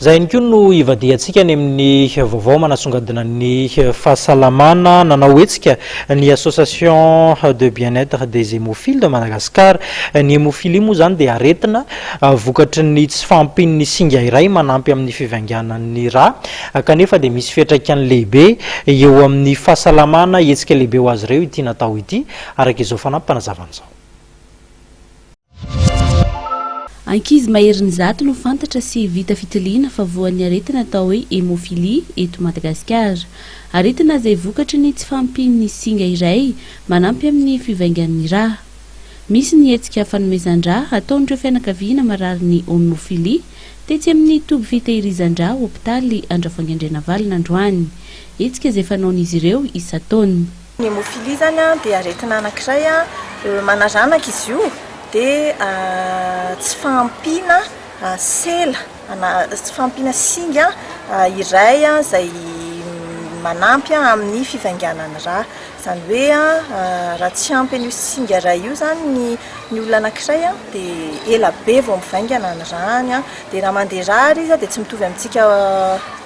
Izay ihany koa no hivadihantsika any amin'ny vaovao manasongadina ny fahasalamana. Nanao hetsika ny Association de bien-être des hémophiles de Madagascar. Ny hémophilie moa izany dia aretina vokatry ny tsy fahampian'ny singa iray manampy amin'ny fivainganan'ny rà kanefa dia misy fiantraikany lehibe eo amin'ny fahasalamana. Hetsika lehibe ho azy ireo ity natao ity, araka izao fanampim-panazavana izao. Ankizy maherin'ny 100 no fantatra sy vita fitiliana fa voan'ny aretina atao hoe hémophilie eto Madagasikara. Aretina izay vokatry ny tsy fahampian'ny singa iray manampy amin'ny fivaingan'ny rà. Misy ny hetsika fanomezan-drà ataon'ireo fianakaviana mararin'ny hémophilie tetsy amin'ny toby fitehirizan-drà hopitaly Andravoahangy Andrianavalona androany. Hetsika izay fanaon'izy ireo isan-taona. Ny hémophilie izany dia aretina anankiray manaranaka izy io dia tsy fahampiana sela na tsy fahampiana singa iray izay manampy amin'ny fivainganan'ny rà. Izany hoe raha tsy ampy an'io singa iray io izany ny ny olona anankiray dia ela be vao mivaingana ny ràny. Dia raha mandeha rà ary izy dia tsy mitovy amintsika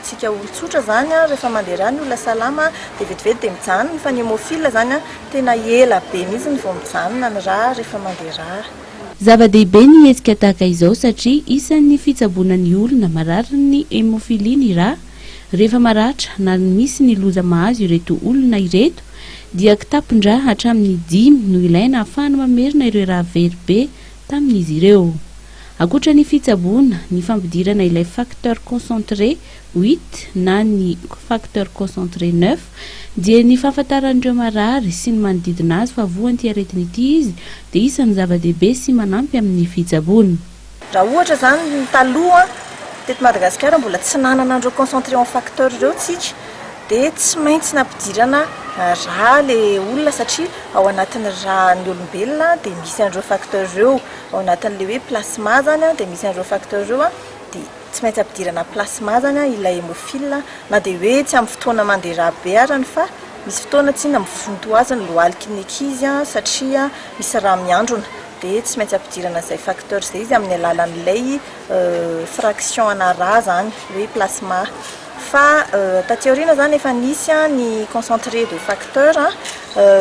tsika olon-tsotra izany, rehefa mandeha rà ny olona salama dia vetivety dia mijanona, fa ny hémophile izany tena ela be mihitsy vao mijanona ny rà rehefa mandeha rà. Zava-dehibe ny hetsika tahaka izao satria isan'ny fitsaboana ny olona mararin'ny hémophilie ny rà. Rehefa maratra na misy ny loza mahazo ireto olona ireto dia kitapon-drà hatramin'ny dimy no ilaina ahafahana mamerina ireo rà very be tamin'izy ireo. Ankoatra ny fitsaboana, ny fampidirana ilay facteur concentré huit na ny facteur concentré neuf dia ny fahafantaran'ireo marary sy ny manodidina azy fa voan'ity aretina ity izy dia isan'ny zava-dehibe sy manampy amin'ny fitsaboana. Raha ohatra izany taloha teto Madagasikara mbola tsy nanana an'ireo concentré en facteur ireo tsika dia tsy maintsy nampidirana rà ilay olona satria ao anatin'ny ràn'ny olombelona dia misy an'ireo facteur ireo, ao anatin'ilay hoe plasma izany dia misy an'ireo facteur ireo dia tsy maintsy ampidirana plasma izany ilay hémophile na dia hoe tsy amin'ny fotoana mandeha rà be arany fa misy fotoana tsinona mivonto ho azy ny lohaliky ny ankizy satria misy rà miandrona dia tsy maintsy ampidirana izay facteur izay izy amin'ny alalan'ilay fraction ana rà izany hoe plasma fa taty aoriana izany efa nisy ny concentré de facteur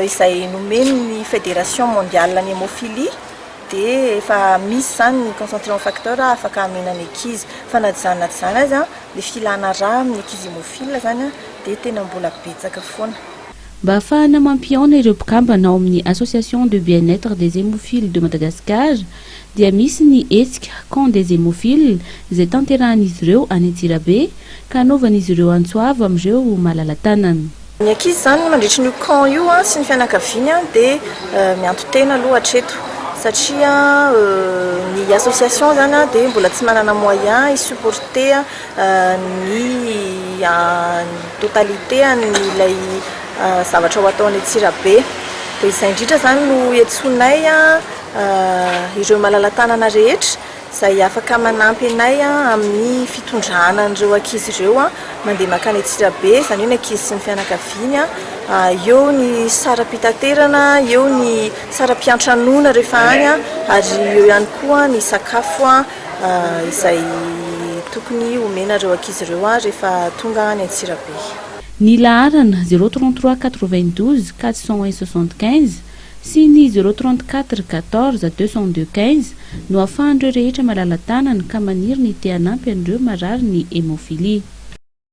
izay nomen'ny fédération mondiale ny hémophilie Dia efa misy izany ny concentré en facteur afaka hamena ny ankizy. Fa na izany na tsy izany aza, ilay filana rà amin'ny ankizy hémophile izany dia tena mbola betsaka foana. Mba hahafahana mampihaona ireo mpikambana ao amin'ny Association de bien-être des hémophiles de Madagascar dia misy ny hetsika Camp des hémophiles izay tanterahan'izy ireo any Antsirabe ka hanaovan'izy ireo antso avo amin'ireo malala-tanana. Ny ankizy izany mandritra an'io camp io sy ny fianakaviany dia mianto-tena aloha hatreto satria ny association izany dia mbola tsy manana moyen hi-supporter ny totalité an'ilay zavatra ho atao any Antsirabe. Dia izay indrindra izany no iantsoanay ireo malala-tanana rehetra izay afaka manampy anay amin'ny fitondrana an'ireo ankizy ireo mandeha mankany Antsirabe, izany hoe ny ankizy sy ny fianakaviany. Eo ny saram-pitaterana, eo ny saram-piantranoana rehefa any ary eo ihany koa ny sakafo izay tokony homena ireo ankizy ireo rehefa tonga any Antsirabe. Ny laharana, zéro 33 92 401 75, sy ny zéro 34 14 202 15 no ahafahan'ireo rehetra malala-tanana ka maniry ny te hanampy an'ireo marary ny hémophilie.